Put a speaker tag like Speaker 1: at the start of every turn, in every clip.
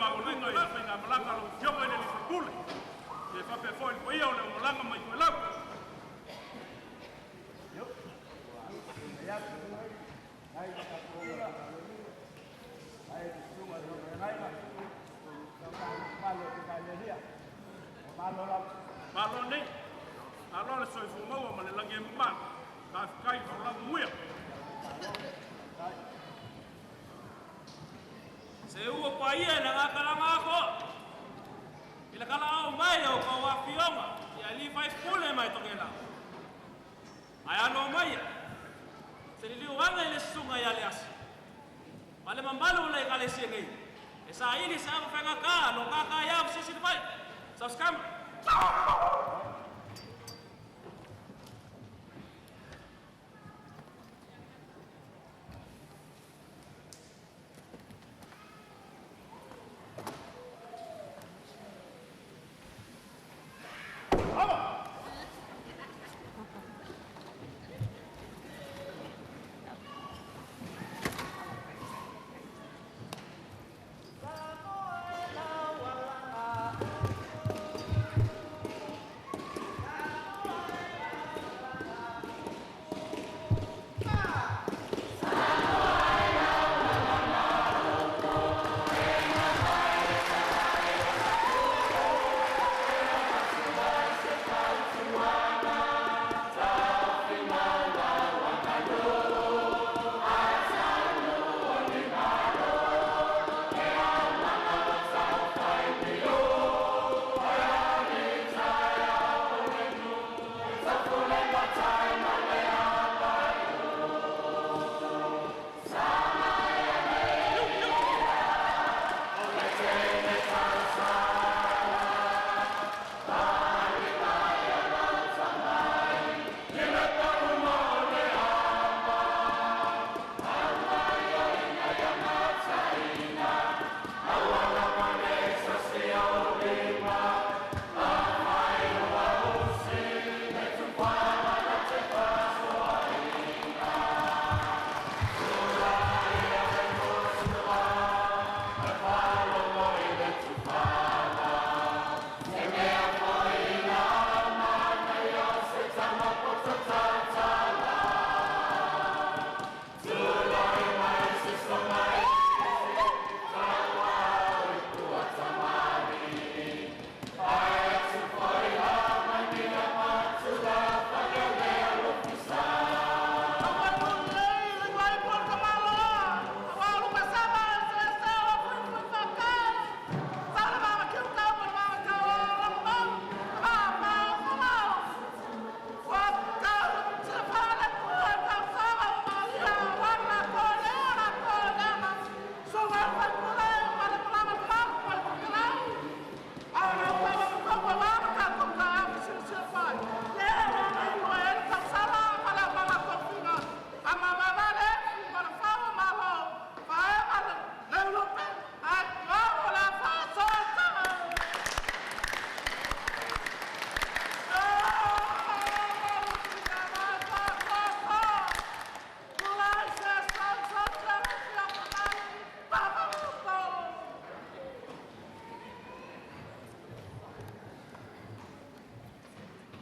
Speaker 1: Maualuga i le faigamalaga a lau Afioga i le alii faipule, ia e faapea foi le paia o le aumalaga mai Toelau. Malo nei, malo le soifua maua ma le lagi e mama. Faafetai i le folau manuia.
Speaker 2: Se ua paia i le gakalanga atoa i le kalaau mai o tou afioga i alii faipule mai Tokelau. Ae alo maia se liliu ane i le susuga ia Leasi ma le mamalu o le ekalesia nei e saili se ava faigata lo tata iau silisili mai. Sausikama.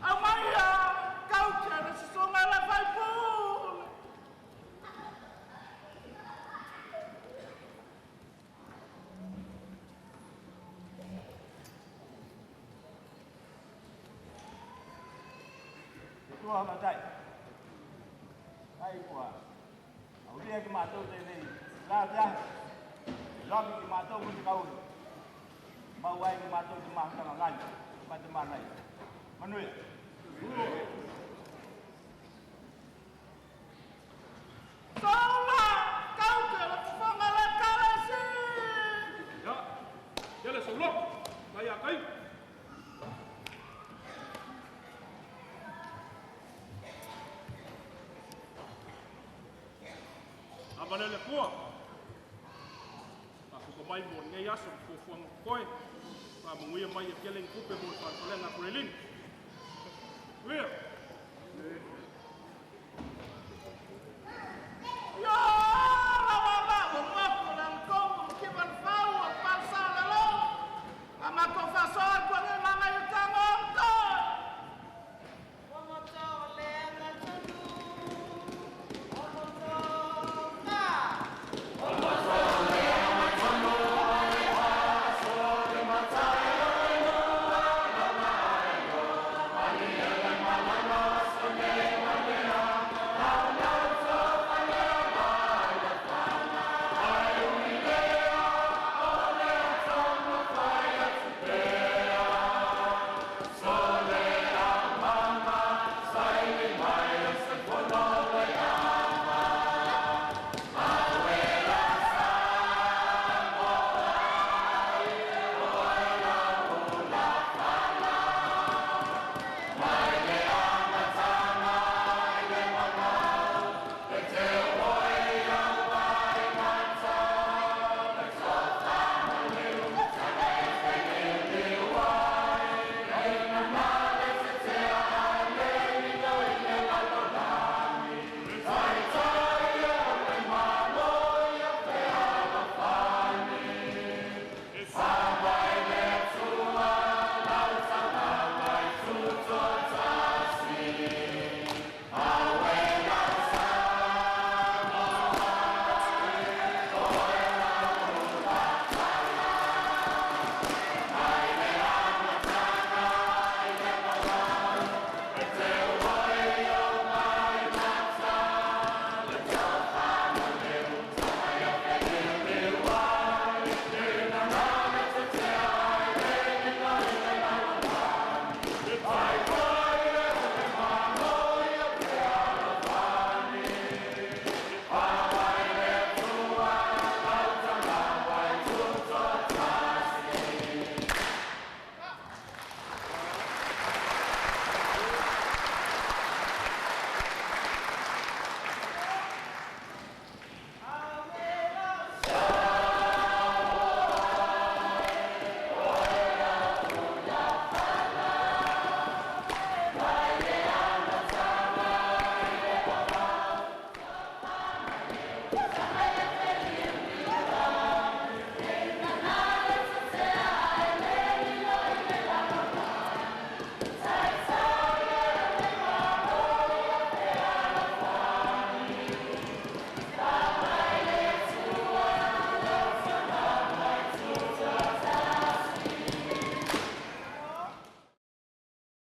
Speaker 3: Aumaia kauke le susuga i le faipule.
Speaker 4: Tua matai. Ai kua. Aulia ki mātou tēnei. La te ahe. Loki ki mātou mo te kauri. Mau ai ki mātou te mahutanga ngani. Ma te mānai. Manuia.
Speaker 3: Saula, kauke le fofoga le kalesi.
Speaker 1: Ia, tele saulogo, mai ia kai. Ava lea le Atua, faafofoga mai mo lenei aso ma fuafuaga totoe, faamanuia mai ia tele ni tupe mo le falefalega a Puleilini. Manuia.